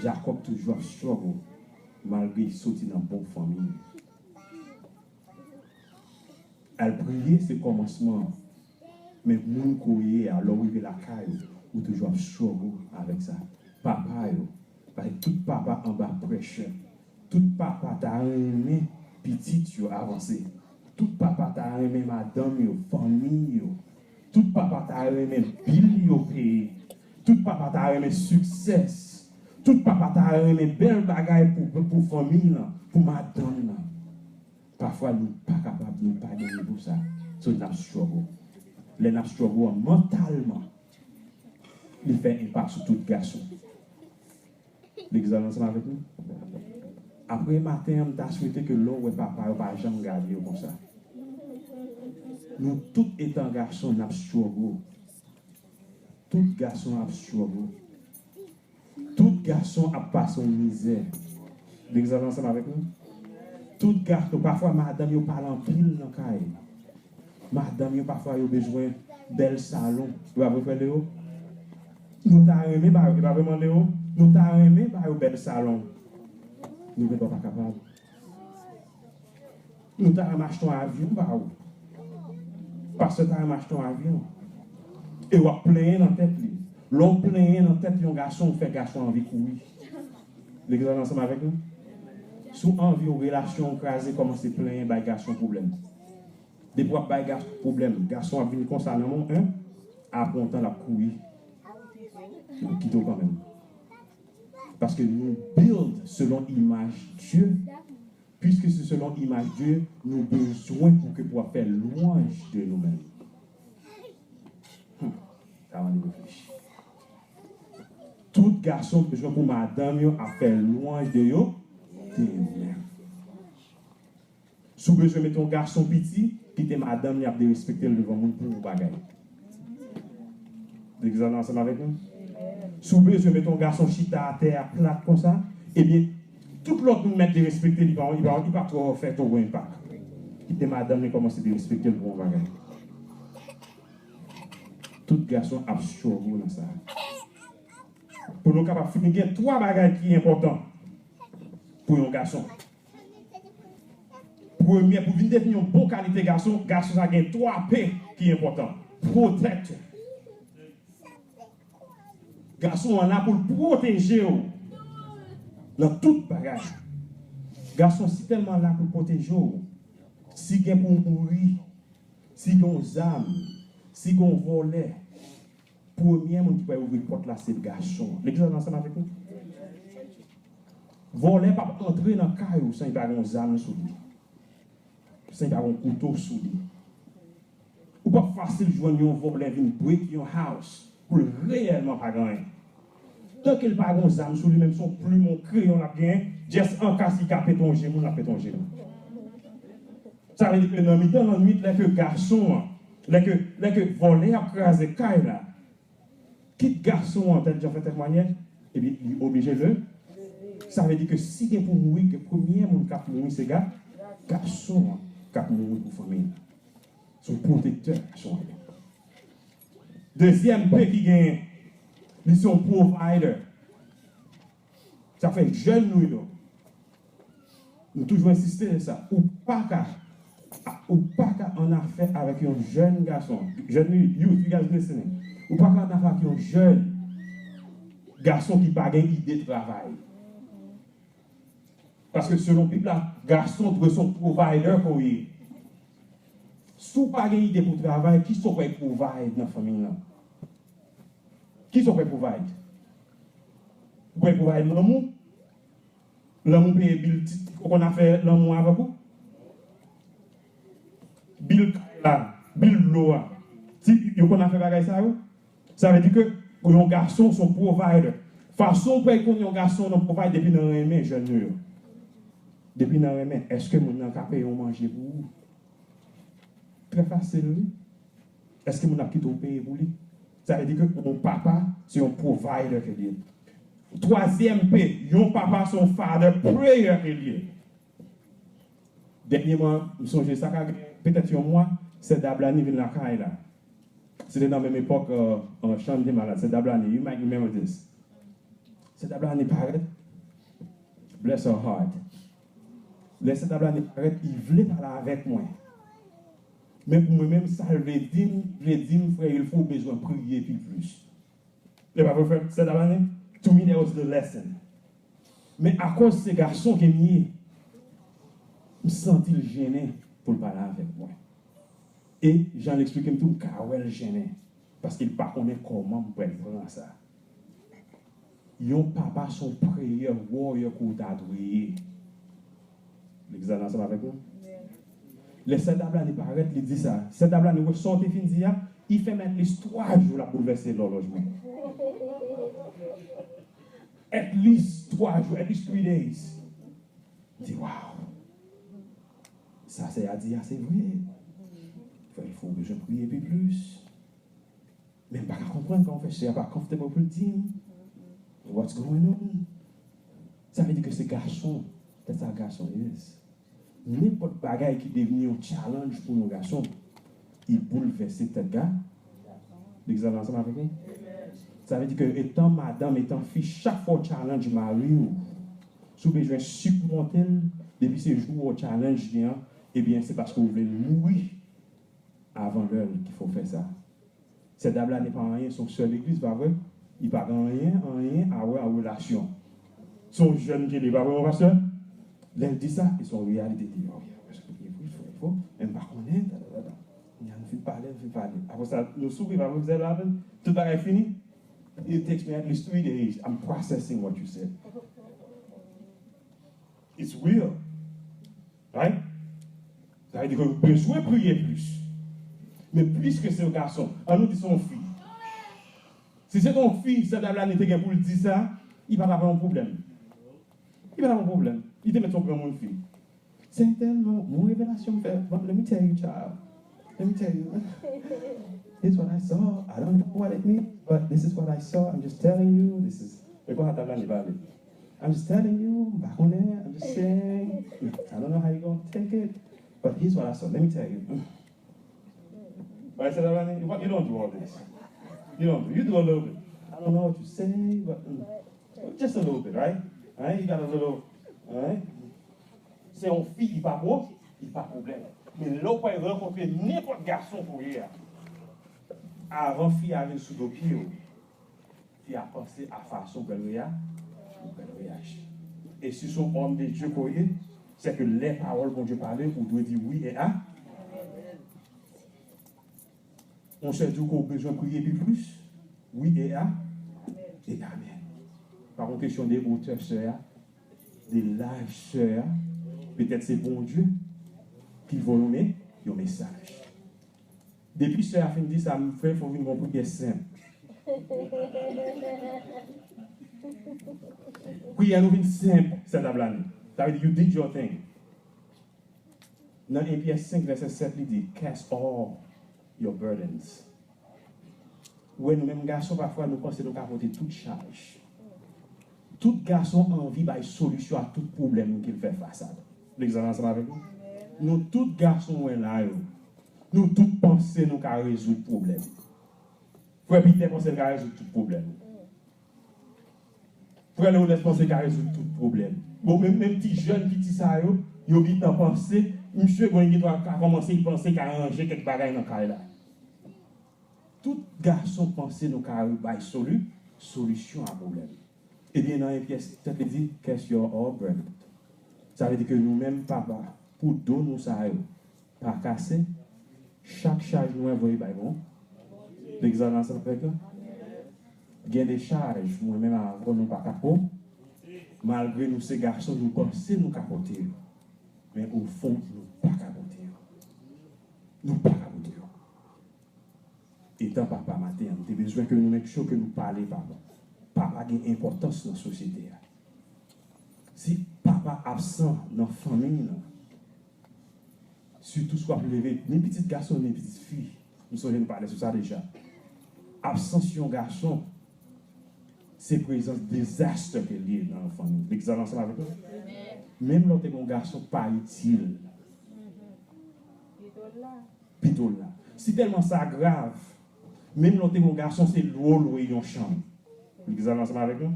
Jakòb toujou ap struggle, malgre li soti nan bon fanmi. Al priye se kòmansman an. Men moun ke w ye a, lè w rive lakay ou, ou toujou ap struggle avèk sa. Papa yo, paske tout papa anba pressure. Tout papa ta renmen pitit yo avanse. Tout papa ta renmen madanm yo, fanmi yo. Tout papa ta renmen bil yo peye. Tout papa ta renmen success. Tout papa ta renmen bèl bagay pou, pou fanmi lan, pou madanm lan. Pafwa nou pa kapab, nou pa gen nivo sa. So n ap struggle. Lè n ap struggle an mantalman, li fè enpak sou tout gason. Legliz la ansanm avèk nou? Apre maten an, m ta swete ke lè w wè papa yo pa janm gade yo konsa. Nou tout etan gason, n ap struggle. Tout gason ap struggle. Tout gason ap pase yon mizè. Legliz la ansanm avèk nou? Tout gason, pafwa madanm yo pale anpil nan kay. Madanm yo pafwa yo bezwen bèl salon. E pa vre, frè Leo? Nou ta renmen ba yo, e pa vre, man Leo? Nou ta renmen ba yo bèl salon. Nou gen dwa pa kapab. Nou ta renmen achte yon avyon ba ou. Pastè ta renmen achte yon avyon. E w ap plenyen nan tèt li. Lè w plenyen nan tèt yon gason, ou fè gason anvi kouri. Legliz la ansanm avèk nou? Si w anvi yon relasyon w kraze, kòmanse plenyen bay gason pwoblèm. Depi w ap bay gason pwoblèm, gason ap vin konsa nan men w, en, apre yon tan l ap kouri. L ap kite w kanmenm. Paske nou build selon imaj Dye. Piske se selon imaj Dye, nou bezwen pou ke pou w ap fè lwanj de nou menm. Hmm, sa mande reflechi. Tout gason bezwen pou madanm yo ap fè lwanj de yo, de yo menm. Si w bezwen mete yon gason piti, kite madanm li ap derespekte l devan moun pou yon bagay. Legliz la ansanm avèk nou? Si w bezwen mete yon gason chita atè a plat konsa, ebyen, tout lòt moun mèt derespekte li, li pa, li pa, li pa twò fè twò gwo enpak. Kite madanm li kòmanse derespekte l pou yon bagay. Tout gason ap struggle nan sa. Pou nou kapab fini, gen twa bagay ki enpòtan pou yon gason. Premye, pou vin devni yon bon kalite gason, gason sa gen twa P ki enpòtan. Protector. Gason an la pou l pwoteje w nan tout bagay. Gason si tèlman la pou l pwoteje w. Si gen pou w mouri, si gen yon zam, si gen yon vòlè, premye moun ki pral ouvri pòt la se gason an. Legliz la ansanm avèk nou? Vòlè p ap antre nan kay ou san li pa gen yon zam sou li. San li pa gen yon kouto sou li. Ou p ap fasil jwenn yon vòlè vin break yon house pou l reyèlman pa gen anyen. Tanke l pa gen yon zam sou li, menm se yon plim, yon kreyon l ap genyen, just anka si l ka pete yon je moun, l ap pete yon je moun. Sa vle di ke nan mitan lannwit, lè ke gason an, lè ke, lè ke vòlè ap kraze kay la, kit gason an tèl jan fè tèl manyè, epi li oblije le. Sa vle di ke si gen pou mouri, ke premye moun k ap mouri se ga, gason an k ap mouri pou fanmi an. Se yon pwotektè, gason an ye. Dezyèm P ki genyen, li se yon provider. Sa fè jèn nou yo, m toujou ensiste de sa, ou pa ka, ou pa ka an afè avèk yon jèn gason, jèn youth, you guys listening, ou pa ka an afè avèk yon jèn gason ki pa gen ide travay. Paske selon Bib la, gason dwe se yon provider ke w ye. Si w pa gen ide pou travay, kisa w pral provide nan fanmi nan? Kisa w pral provide? Ou pral provide lanmou? Lanmou peye bil ti, ou konn afè lanmou avèk ou? Bil kay la, bil dlo a. Ti, yo konn afè bagay sa yo? Sa vle di ke yon gason se yon provider. Fason w pral konnen yon gason nan provide depi nan renmen jèn nou yo. Depi nan renmen, èske moun nan ka peye yon manje pou ou? Trè fasil, wi. Èske moun ap kite w peye pou li? Sa vle di ke yon papa, se yon provider ke li ye. Twazyèm P, yon papa se yon father prayer ke li ye. Dènyèman, m sonje sa ka gen petèt yon mwa, sè Dablani vin lakay la. Se te nan menm epòk, euh, euh, Chan te malad. Sè Dablani, you might remember this. Sè Dablani parèt, bless her heart. Lè sè Dablani parèt, li vle pale avèk mwen. Men pou mwen menm, sa l vle di m, vle di m, frè Wilfo, ou bezwen priye pi plis. E pa vre, frè, sè Dablani? To me, that was the lesson. Men akoz se gason ke m ye, m santi l jennen pou l pale avèk mwen. E jan l eksplike m tou, m ka wè l jennen. Paske l pa konnen kòman m pral pran sa. Yon papa se yon prayer warrior ke w ta dwe ye. Legliz la ansanm avèk nou? Lè sè Dablani parèt, li di sa. Sè Dablani wè sa w te fin di a, li fè m at least twa jou l ap boulvèse lòlòj mwen. At least twa jou, at least three days. M di, wow. Sa sè a di a, se vre. Frè Wilfo, ou bezwen priye pi plis. Men m pa ka konprann kòman fè sè a pa comfortable pou l di m what's going on. Sa vle di ke se gason, that's how gason is. Nenpòt bagay ki devni yon challenge pou yon gason, li boulvèse tèt ga. Legliz la ansanm avèk nou? Sa vle di ke etan madanm, etan fi, chak fwa w challenge mari w, si w bezwen sipmonte l, depi se jou w challenge li an, ebyen, se paske w vle l mouri avan lè l ki fè w fè sa. Sè Dablani pa anyen, se yon sè legliz, pa vre? Li pa gen anyen, anyen a wè a relasyon. Se yon jèn ke li, pa vre, mon pastè? Lè l di sa, e se yon reyalite. Li di, oh yeah, wi, wi, fò, fò, men m pa konnen, ta, ta, ta, ta. Kounye a nou fin pale, nou fin pale. Apre sa, nou souri, pa vre, zèl la, tout bagay fini. It takes me at least three days. I'm processing what you said. It's real. Right? Sa vle di ke nou bezwen priye plis. Men piske se yon gason, ann nou di se yon fi. Si se te yon fi, sè Dablani te gen pou l di sa, li pa t ap yon pwoblèm. Li pa t ap yon pwoblèm. Li te mèt se yon granmoun fi. Se tèlman yon revelasyon m fè. Bon, let me tell you, child. Let me tell you. This is what I saw. I don't know what it means, but this is what I saw. I'm just telling you. This is. E konsa tab la li pale. I'm just telling you. M pa konnen. I'm just saying. I don't know how you gonna take it, but here's what I saw. Let me tell you. But I said, "Alani, what, you don't do all this. You don't do. You do a little bit. I don't know what you say, but mm, just a little bit, right? Right? You got a little, right?" Se yon fi, li pa gwo, li pa pwoblèm. Men lè w pral rankontre nenpòt gason kounye a, avan fi a vin sou do pye w, fi a panse a fason w pral reya-, w pral reyaji. E si se yon òm de Dye ke w ye, se ke lè pawòl Bondye pale, ou dwe di wi e a. Yon sè di w ke w bezwen priye pi plis, wi e a, e amèn. Pa yon kesyon de wotè sè a, de laj sè a, petèt se Bondye ki voye yon me-, yon mesaj. Depi sè a fin di sa, m fè fò vin gon priyè senp. Priyè nou vin senp, sè Tablani. Sa vle di, you did your thing. Nan en Pyè senk, vèsè sèt, li di, "Cast all your burdens." Ou wè, nou menm gason, pafwa, nou panse nou ka pote tout chaj. Tout gason anvi bay solisyon a tout pwoblèm ke l fè fas a. Lè nou ansanm avèk nou, nou tout gason wè la yo, nou tout panse nou ka rezoud pwoblèm. Frè Pitè panse l ka rezoud tout pwoblèm. Frè Leonès panse l ka rezoud tout pwoblèm. Bon, menm, menm ti jèn piti sa yo, yo gentan panse, misye, bon, li gentan ka kòmanse, li panse l ka ranje kèk bagay nan kay la. Tout gason panse nou ka bay soli-, solisyon a pwoblèm. Ebyen, nan en Pyè senk, li di, "Cast your all burden." Sa vle di ke nou menm, papa, pou do nou sa yo pa kase, chak chaj nou envoye bay bon. Lè nou ansanm avèk nou, gen de chaj, mwen menm avè w, nou pa ka po-, malgre nou se gason, nou panse nou ka pote yo. Men ofon, nou pa ka pote yo. Nou pa ka pote yo. Etan papa maten an, nou te bezwen ke nou make sure ke nou pale papa. Papa gen enpòtans nan sosyete a. Si papa absan nan fanmi nan, sitou si w ap leve ni pitit gason ni pitit fi, nou sonje nou pale sou sa deja. Absans yon gason, se prezans dezastè ke l ye nan yon fanmi. Lè nou ansanm avèk nou, menm lè w te gen yon gason pa itil, pito l la. Si tèlman sa grav, menm lè w te gen yon gason, se lwe w lwe yon chanm. Lè nou ansanm avèk nou,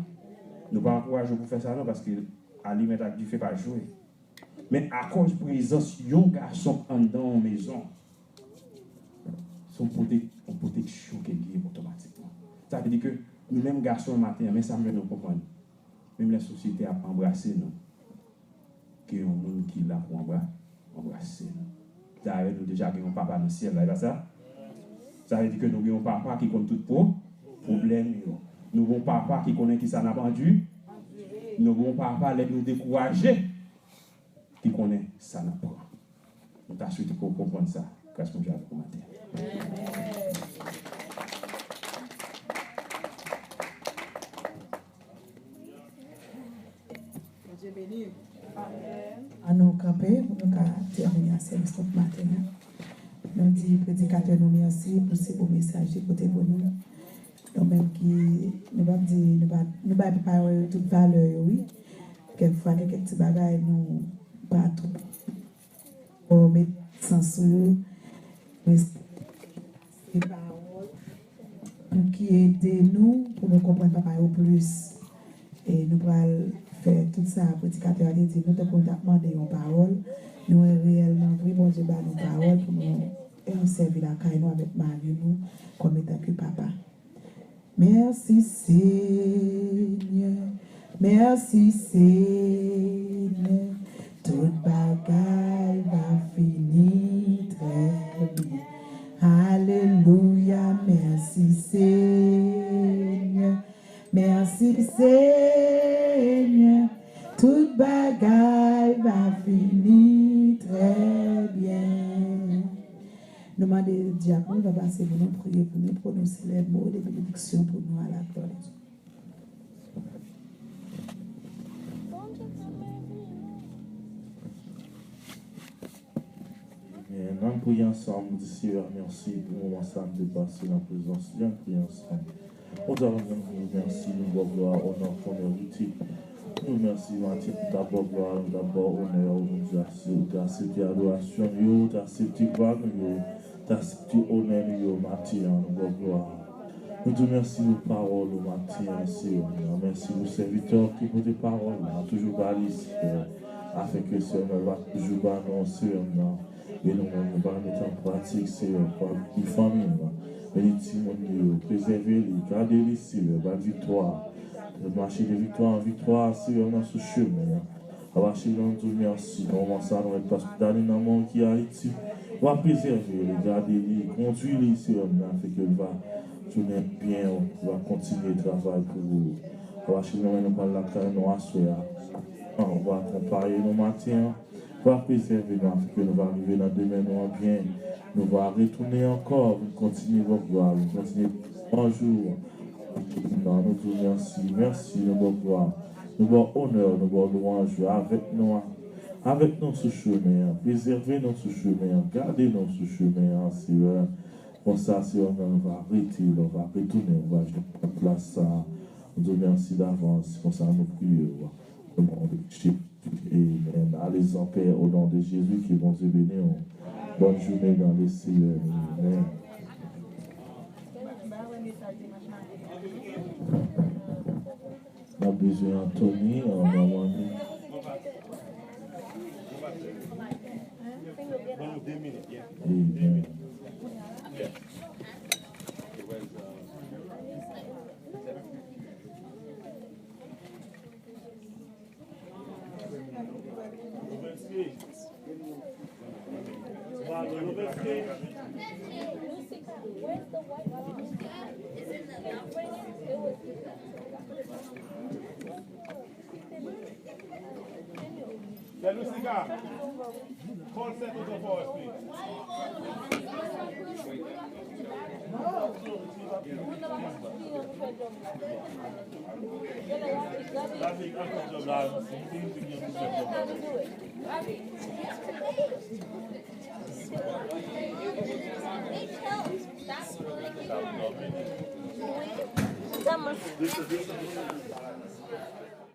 nou pa ankouraje w pou fè sa non, paske alimèt ak dife pa jwe. Men akòz prezans yon gason anndan yon mezon, se yon pwote-, yon pwoteksyon ke l ye otomatikman. Sa vle di ke nou menm gason maten an, men sa m vle nou konprann. Menm lè sosyete ap anbrase nou, gen yon moun ki la pou anbra-, anbrase nou. Dayè, nou deja gen yon papa nan syèl la, e pa sa? Sa vle di ke nou gen yon papa ki konn tout pwo-, pwoblèm yo. Nou gen yon papa ki konnen ki sa n ap andire. Nou gen yon papa, lè nou dekouraje, ki konnen sa n ap pran. Nou ta swete ke w konprann sa. Gras Bondye avèk ou maten an. Bondye beni w. Ann nou kanpe pou nou ka tèmine a sèvis nou pou maten an. Nou di predikatè nou mèsi pou si bon mesaj li pote pou nou. Nou menm ki, nou p ap di, nou pa, nou bay pawòl yo tout valè yo, wi. Kèk fwa, gen kèk ti bagay nou pa twò met aksan sou yo. Men se pawòl pou ki ede nou, pou nou konprann papa yo plis. E nou pral fè tout sa predikatè a te di nou, tankou nou t ap mande yon pawòl. Nou wè reyèlman, vre, Bondye ba nou pawòl pou nou, e, sèvi lakay nou avèk mari nou, kòm etan ke papa. Mèsi, Senyè. Mèsi, Senyè. Tout bagay va fini trè byen. Alelouya. Mèsi, Senyè. Mèsi, Senyè. Tout bagay va fini trè byen. Nou mande dyakòn va pase pou nou priye pou nou, pwononse lè mo de benediksyon pou nou, a la glwa de Dye. Amen. Ann priye ansanm, di Seyè mèsi pou moman sa a n te pase nan prezans li, ann priye ansanm. Bondye, nou di w mèsi, nou ba w glwa, onè ke w merite. Nou di w mèsi maten, nou ta ba w glwa, nou ta ba w onè, nou di w te aksepte adorasyon nou yo, ou te aksepte glwa nou yo, ou te aksepte onè nou yo maten an, nou ba w glwa. Nou di w mèsi pou pawòl ou maten an, Seyè. Mèsi pou sèvitè ki pote pawòl la, toujou ba li, Seyè. Afenke, Seyè, nou va toujou ba nou, Seyè, nan. E nou menm, nou va met an pratik, Seyè, pou beni fanmi nou. Beni timoun nou yo, prezève li, gade li, Seyè, ba l viktwa. Mache de viktwa an viktwa, Seyè, nan sou chemen an. Papa cheri, nou di w mèsi nan moman sa a, nou met Pastè Dany nan men w ki Ayiti. W ap prezève li, gade li, kondui li, Seyè, nan afenke l va tounen byen, w va kontinye travay pou ou. Papa cheri, nou menm nou pral lakay nou aswè a. Ou va akonpaye nou maten an, w va prezève nou afenke nou va rive nan demen nou an byen. Nou va retounen ankò, vin kontinye ba w glwa, vin kontinye anjou. Non, nou di w mèsi, mèsi, nou ba w glwa, nou ba w onè, nou ba w lwanj, avèk nou, avèk nou sou chemen an, prezève nou sou chemen an, gade nou sou chemen an, Seyè. Konsa, Seyè, nou va rete, nou va retounen, nou va jwenn plas sa. Nou di w mèsi davans, konsa nou priye w. Au nom de Jésus. Amen. Allez en paix au nom de Jésus. Que Bondye beni w. Bonne journée dans le Seigneur. Amen. N ap bezwen Anthony, an manman li. Amen. Hey, Lucica, call Seth to come for us, please.